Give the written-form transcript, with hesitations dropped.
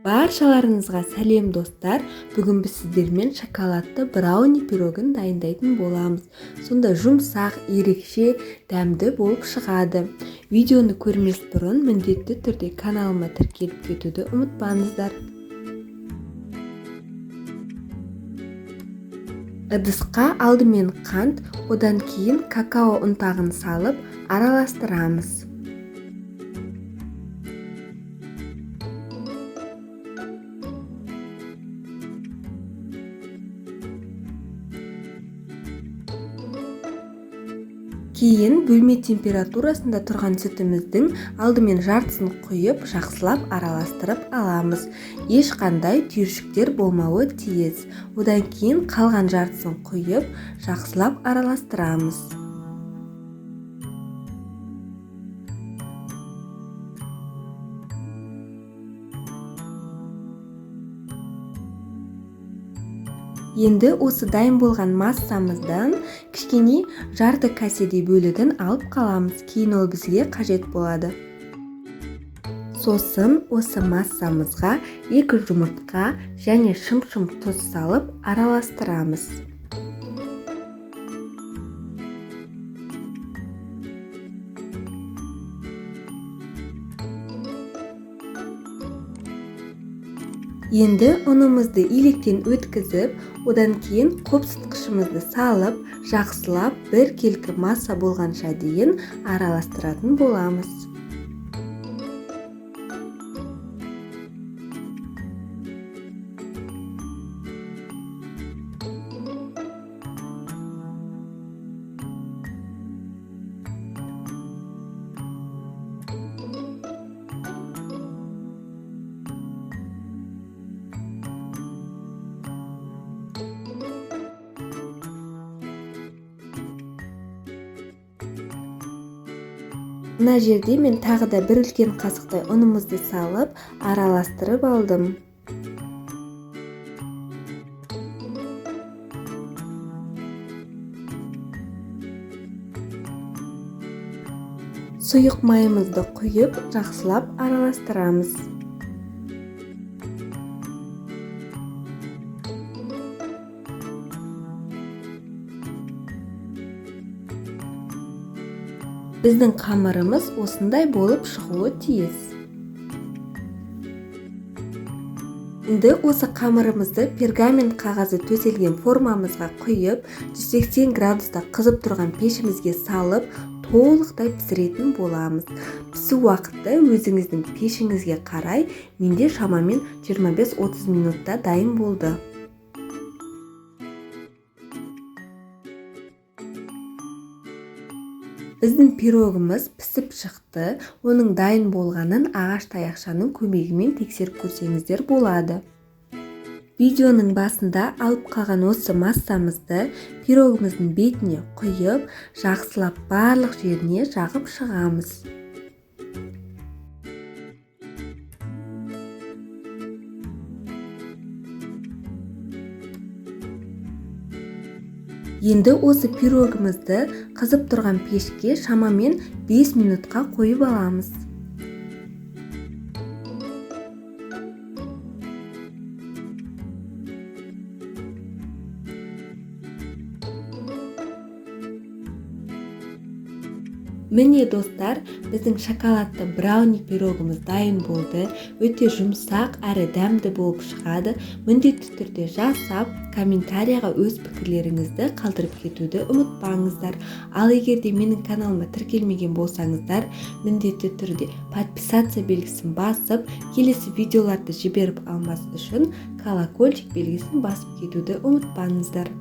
Баршаларыңызға сәлем, достар! Бүгін біз сіздермен шоколадты брауни пирогын дайындайтын боламыз. Сонда жұмсақ, ерекше, дәмді болып шығады. Видеоны көрмес бұрын міндетті түрде каналыма тіркеліп кетуді ұмытпаңыздар. Ыдысқа алдымен қант, одан кейін какао ұнтағын салып араластырамыз. Кейін бөлме температурасында тұрған сүтіміздің алдымен жартысын құйып, жақсылап араластырып аламыз. Ешқандай түйіршіктер болмауы тиіс. Одан кейін қалған жартысын құйып, жақсылап араластырамыз. Енді осы дайын болған массамыздан кішкене жарты кәседей бөлігін алып қаламыз. Кейін ол бізге қажет болады. Сосын осы массамызға 2 жұмыртқа және шым-шым тұз салып араластырамыз. Енді ұнымызды електен өткізіп, одан кейін қопсытқышымызды салып, жақсылап біркелкі масса болғанша дейін араластыратын боламыз. Мына жерде мен тағы да бір үлкен қасықтай ұнымызды салып, араластырып алдым. Сұйық майымызды құйып, жақсылап араластырамыз. Біздің қамырымыз осындай болып шығуы тиіс. Енді осы қамырымызды пергамент қағазы төселген формамызға құйып, 180 градуста қызып тұрған пешімізге салып, толықтай пісіретін боламыз. Пісу уақыты өзіңіздің пешіңізге қарай, менде шамамен 25-30 минутта дайын болды. Біздің пирогымыз пісіп шықты. Оның дайын болғанын ағаш таяқшаның көмегімен тексеріп көрсеңіздер болады. Видеоның басында алып қалған осы массамызды пирогымыздың бетіне құйып, жақсылап барлық жеріне жағып шығамыз. Енді осы пирогымызды қызып тұрған пешке шамамен 5 минутқа қойып аламыз. Міне, достар, біздің шоколадты брауни пирогымыз дайын болды. Өте жұмсақ әрі дәмді болып шығады. Міндетті түрде жасап, комментарияға өз пікірлеріңізді қалдырып кетуді ұмытпаңыздар. Ал егер де менің каналыма тіркелмеген болсаңыздар, міндетті түрде подписаться белгісін басып, келесі видеоларды жіберіп алмас үшін колокольчик белгісін басып кетуді ұмытпаңыздар.